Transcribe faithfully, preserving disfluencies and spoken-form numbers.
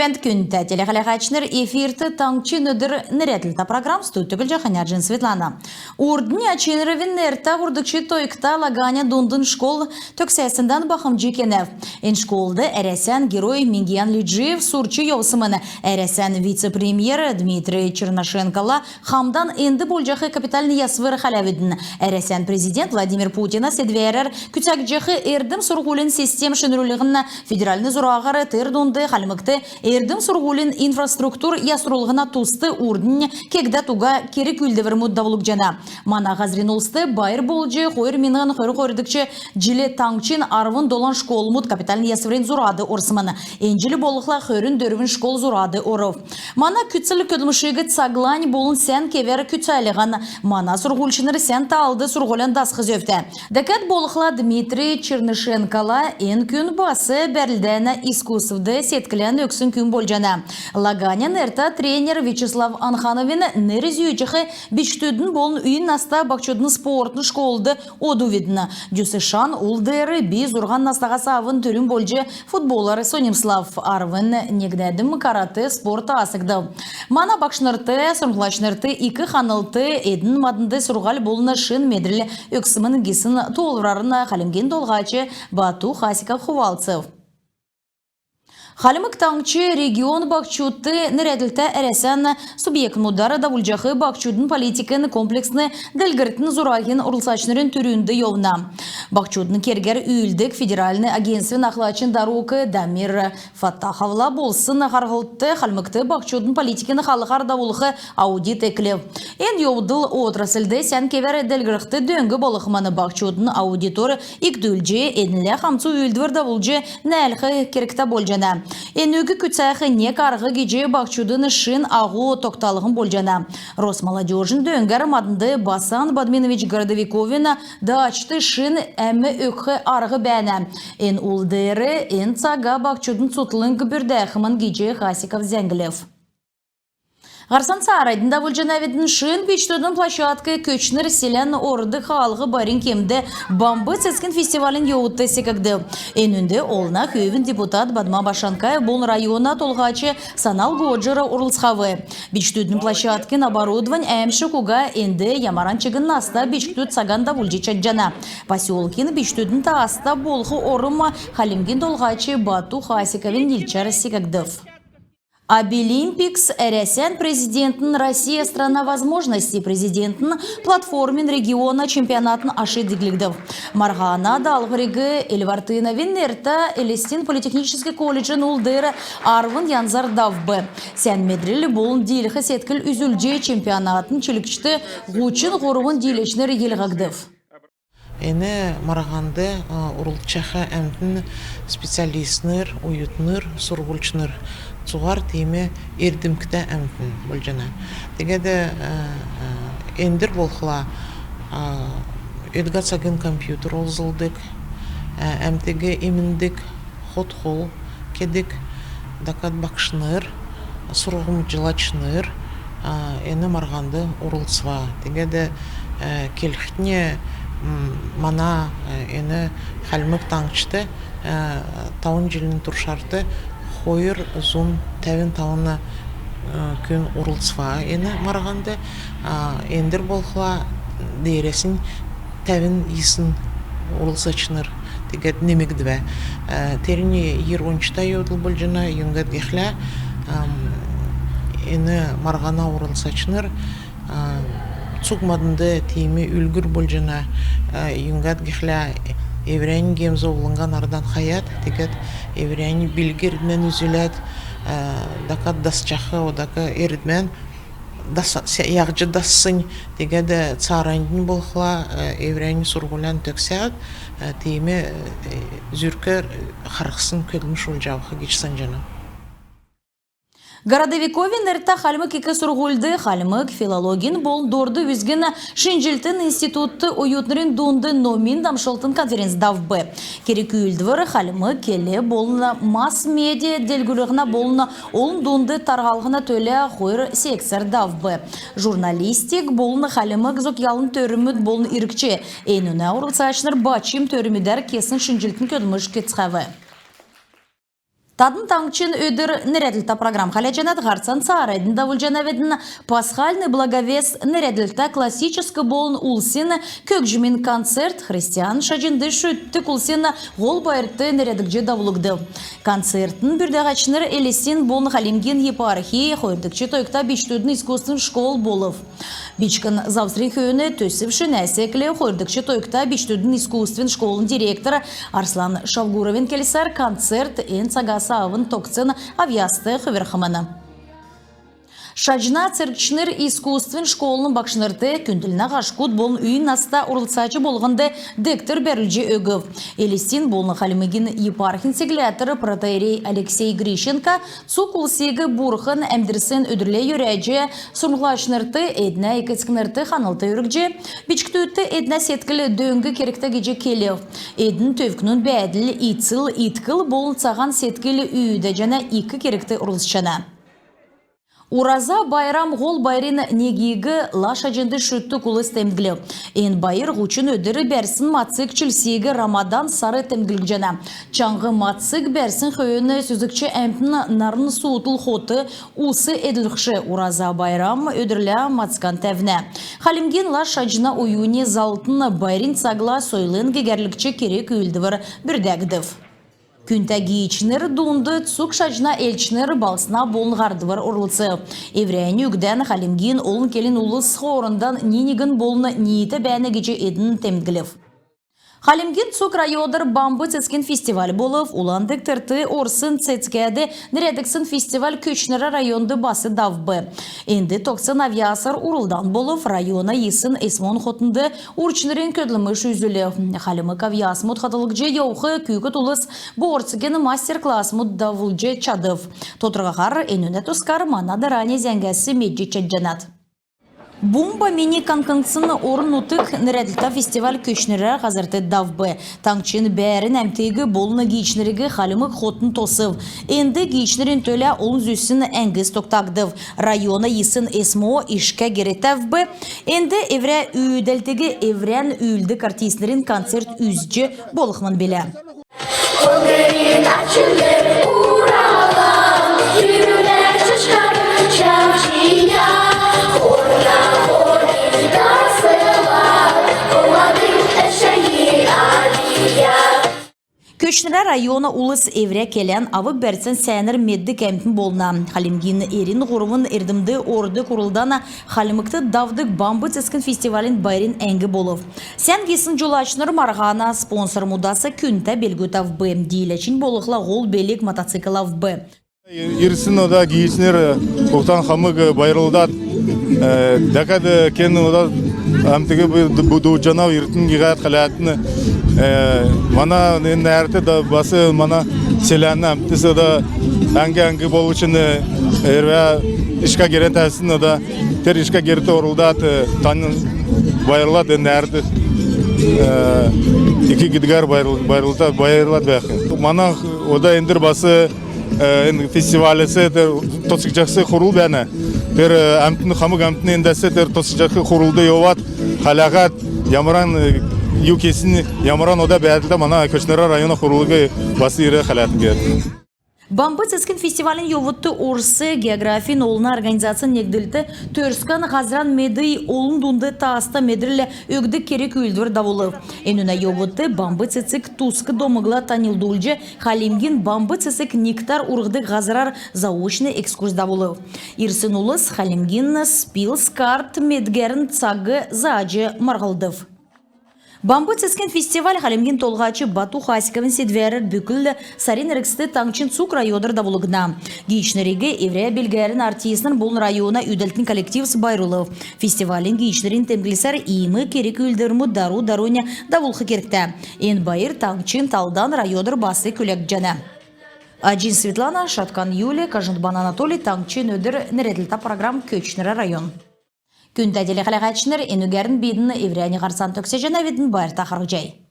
Күндтә телехәләһәчнр, эфирт «Таңһчин өдр» нерәдлтә программ. Студьд көтлҗәхнь Эрнҗәнә Светлана. Урднь Очировин нертә һурвдгч тойгта Лаганя дундын школ төгсәсндән бахмҗ кенәв. Эн школд Әрәсән Герой Мингиян Лиджиев сурч йовсмн. Әрәсән вице-премьер Дмитрий Чернышенкола хамдан энд болҗах капитальн ясвр хәләвидн. Әрәсән президент Владимир Путина седвәрәр күцәгдҗәх эрдм-сурһулин систем шинрүллһнә федеральн зураһар, тер дунд Хальмгт эрдм-сурһулин инфраструктур ясрулһна туст урднь кегдәд уга керг-үүлдврмүд давулгдҗана. Мана һазрин улст байр болҗ хойр миңһн хөрн хойрдгч җил таңһчин арвн долан школмуд капитальн ясврин зурад орсмн. Эн җил болхла хөрн дөрвн школ зурад орв. Мана күцл көдлмшиг цаглань болн сән кевәр күцәлһн. Мана сурһульчнр сән таалд сурһулян дасх зөвтә. Дәкәд болхла Дмитрий Чернышенкола эн күн бас бәрлдәнә искусствд седклән өгсн күн болҗана. Лаганя нертә тренер Вячеслав Анхановин нер зүүҗәх бичкдүдин болн үйн наста баһчудын спортын школд одувидн. Дюсешан ул деер би зурһан настаһас авн түрүн болҗ футболар соньмслав. Арвн негнәдм каратэ спорт асгдв. Мана багшнрт, сурһмҗлачнрт ик ханлт, эдн маднд сурһуль болн шин медрл өгсмн гисн тоолврарн Хальмгин Толһач Бату Хасиков хувалцв. Хальмг Таңһч «Регион баһчудт» нерәдлтә Әрәсән субъектмудар давулҗах баһчудын политикин комплексн делгрлтин зураһин орлцачнрин түрүнд йовна. Баһчудын кергәр үүлддг федеральн агентствин ахлачин дарук Дамир Фаттаховла болсн харһлтд Хальмгт баһчудын политикин халхар давулх аудит эклв. Эн йовдл отрасльд сән кевәр делгрхд дөң болхмн. Баһчудын аудитор икдүлҗ, эднлә хамцу үүлдвр давулҗ нәәлх кергтә болҗана. Энүг күцәх нег арһ гиҗ баһчудын шин аһу тогталһн болҗана. Росмолодёжин дөңгәр маднд Басан Бадьминович Городовиковин дачд шин әм өгх арһ бәәнә. Эн ул деер эн цага баһчудын цутхлң бүрдәхмн гиҗ Хасиков зәңглв. Һарцан цааранднь давулҗанавидн. Шин бичкдүдин площадк Көтчнр селән ордг хаалһ барин кемд Бамб цецгин фестивалин йовудт секгдв. Энүнд олна хүүвин депутат Бадма Башанкаев болн района толһач Санал Годжера орлцхав. Бичкдүдин площадкин оборудовань әәмшг уга, энд ямаран чигн наста бичкдүд цаган давулҗ чадҗана. Поселкин бичкдүдин тааста болх орм Хальмгин Толһач Бату Хасиковин нилчәр секгдв. «Абилимпикс» Әрәсән президентин «Россия — страна возможностей» президентин платформин региона чемпионатын аш диглгдв. Марһана даалһвриг Эльвартыновин нертә Элстин политехническ колледжин ул деер арвн янзар давв. Сән медрл болн диилх седкл үзүлҗ, чемпионатын чилгчд һучн һурвн дииләчнр йилһгдв. Эн марһанд, а, орлцҗах әмтн специалистнр, оютнр, сурһульчнр, цуһар тиим эрдмтә әмтн болҗана. Тегәд, а, а, эндр болхла, а, өдгә цагин компьютер олзлдг, а, әмтиг эмндг, хот-хол кедг, дәкәд багшнр, сурһмҗлачнр, а, эн марһанд орлцва. Тегәд, э, келхднь, м, мана, э, эн Хальмг Таңһчд, э, тавн җилин туршарт хойр зун тәвн тавн, э, күн орлцва эн марһанд. А, эндр болхла деерәснь тәвн йисн орлцачнр тегәд немгдв. Э, тернь йир ончта йовдл болҗана, юңгад гихлә, ам, эн марһана орлцачнр, а, цуг маднд тиим үлгүр болҗана, а, юңгад гихлә эврәннь гем-зовлңган ардан хаяд, тегәд эврәннь билг-эрдмән үзүләд, а, дәкәд дасчах одак эрдмән дас-, сә-, яһҗ дассинь, тегәд цааранднь болхла, э, эврәннь сурһулян төгсәд, э, тиим, э, зүркәр харһсн көдлмш болҗ авх гиҗ санҗанав. Городовиковин нертә Хальмг ик сурһульд Хальмг филологин болн дорд үзгин шинҗллтин институтд оютнрин дунд номин дамшлтын конференц давв. Керг-үүлдвр хальмг кел болн масс-медиа делгрүллһнә болн олн дунд тархалһна төлә хойр секцәр давв. Журналистик болн хальмг зокъялын төрмүд болн иргч. Энүнә орлцачнр бачм төрмүдәр кесн шинҗллтин көдлмш кецхәв. Тадн «Таңһчин өдр» нерәдлтә программ хәләҗәнәт. Һарцан цааранднь давулҗанавидн. «Пасхальный благовест» нерәдлтә классическ болн улсин көгҗмин концерт христиан шаҗнд шүтдг улсин һол байрт нерәдгдҗ давулгдв. Концертин бүрдәһәчнр Элстин болн Хальмгин епархи хойрдгч тойгта бичкдүдин искусствин школ болв. Бичкн завсрин хөөн төсв шинәс эклв. Хойрдгч тойгта бичкдүдин искусствин школын директор Арслан Шавгуровин келсәр, концерт эн цагас авн тогтсн авъяст хүврхмн. Шаҗна цергчнр искусствин школын багшнрт, күндллһнә хашкуд болн үйн наста орлцач болһнд дегтр бәрүлҗ өгв. Элстин болн Хальмгин епархин сегләтр протоиерей Алексей Грищенко цуг улсиг Бурхн әмдрсн өдрлә йөрәҗ, сурһмҗлачнрт, эднә эк-эцкнрт ханлт өргҗ, бичкдүдт эднә седкл дөң кергтә гиҗ келв. Эдн төвкнүн бәәдл, ицл, иткл болн цаһан седкл үүдәҗәнә, ик кергт орлцҗана. Ураза байрам һол байрин негиг лал шаҗнд шүтдг улс темдглв. Эн байр һучн өдр бәрсн мацг чилсиг, Рамадан сар темдглҗәнә. Чаңһ мацг бәрсн хөөн сүзгч әмтн нарн суутл хот, ус эдлхш. Ураза байрам өдрлә мацган тәвнә. Хальмгин лал шаҗна уюни заллтын байрин цагла сойлын гегәрлгч керг-үүлдвр бүрдәгдв. Күндтә гиичнр дунд цуг шаҗна элчнр балһсна болн һардвр орлцв. Эврәннь үгдән хальмгин олн келн улс хоорндан ни-негн болн ниитә бәәнә гиҗ эдн темдглв. Хальмгин цуг райодар Бамб цецгин фестиваль болв. Улан дегтрт орсн цецгәд нерәдгдсн фестиваль Көтчнрә районд бас давв. Энд тогтсн авъясар урлдан болв. Района йисн СМО-н хотнд урчнрин көдлмш үзүлв. Хальмг авъясмуд хадһлҗ йовх күүкд улс боорцгин мастер-классмуд давулҗ чадв. Тодрхаһар энүнә тускар мана дарани зәңгәс медҗ чадҗанат. «Бумба мини каңкнсн орн-нутг» нерәдлтә фестиваль Көтчнрә һазрт давв. Таңһчин бәәрн әмтиг болн гиичнриг хальмг хотн тосв. Энд гиичнрин төлә олн зүсн әңгс тогтагдв. Района йисн СМО ишкә гер тәвв. Энд эврә үүдәлтиг эврән үүлддг артистнрин концерт үзҗ болхмн билә. Көтчнрә района улс эврә келән, авг-бәрцән сәәнәр меддг әмтн болна. Хальмгин эрин һурвн эрдмд ордг урлдан Хальмгт давдг Бамб цецгин фестивалин байрин әңг болв. Сән гисн җолачнр марһана спонсормудас күндтә белгүд авв. Дииләчнь болхла һол белг мотоцикл авв. Ирсн ода гиичнр уктан хамг байрлдад, э, дәкәд, э, кен ода әмтиг бу-, бу-, дуудҗанав, иртн гиһәд хәләтн, э, мана эн нәәрт да бас мана селәнә әмтнс ода әңг-әңг болвчн, э, эврә ишкә герән тәвсн ода тер ишкә герт орлдад, э, тан байрлад эн нәәрт, э, ик гидгәр байрл-, байрлта-, байрлад бәәх. Мана ода эндр бас э, эн фестивальс тер тосхҗах хурл бәәнә. Тер, э, әмтн, хамг әмтн эндәс тер тосхҗах хурлд йовад, хәләһәд, ямаран, э, ю кесн, ямаран ода бәәдлтә мана Көтчнрә района хурлыг бас ирәд хәләтн гиһәд. Бамб цецгин фестивалин йовудт Орс географин олна организацин негдлт «Төрскән һазран медий олн дунд тааста медрл» өгдг керг-үүлдвр давулв. Энүнә йовудт бамб цецг туск домгла таньлдулҗ, Хальмгин бамб цецг нигтәр урһдг һазрар заочн экскурс давулв. Ирсн улс Хальмгин спилс карт медгәрн цаг зааҗ марһлдв. Бамб цецгин фестиваль Хальмгин Толһач Бату Хасиковин седвәрәр бүкл сарин эргцд таңһчин цуг райодар давулгдна. Гиичнриг эврә билгәрн артистнр болн района үүдәлтин коллективс байрлулв. Фестивалин гиичнрин темдглсәр, иим керг-үүлдврмүд дару-дарунь давулх кергтә. Эн байр таңһчин талдан райодар бас күләгдҗәнә. Аҗин Светлана, Шаткан Юлия, Кажндбан Анатолий, «Таңһчин өдр» нерәдлтә программ, Көтчнрә район. Күндтә телехәләһәчнр, энүгәрн бидн эврәннь һарцан төгсәҗәнәвидн. Байрта харһцхай.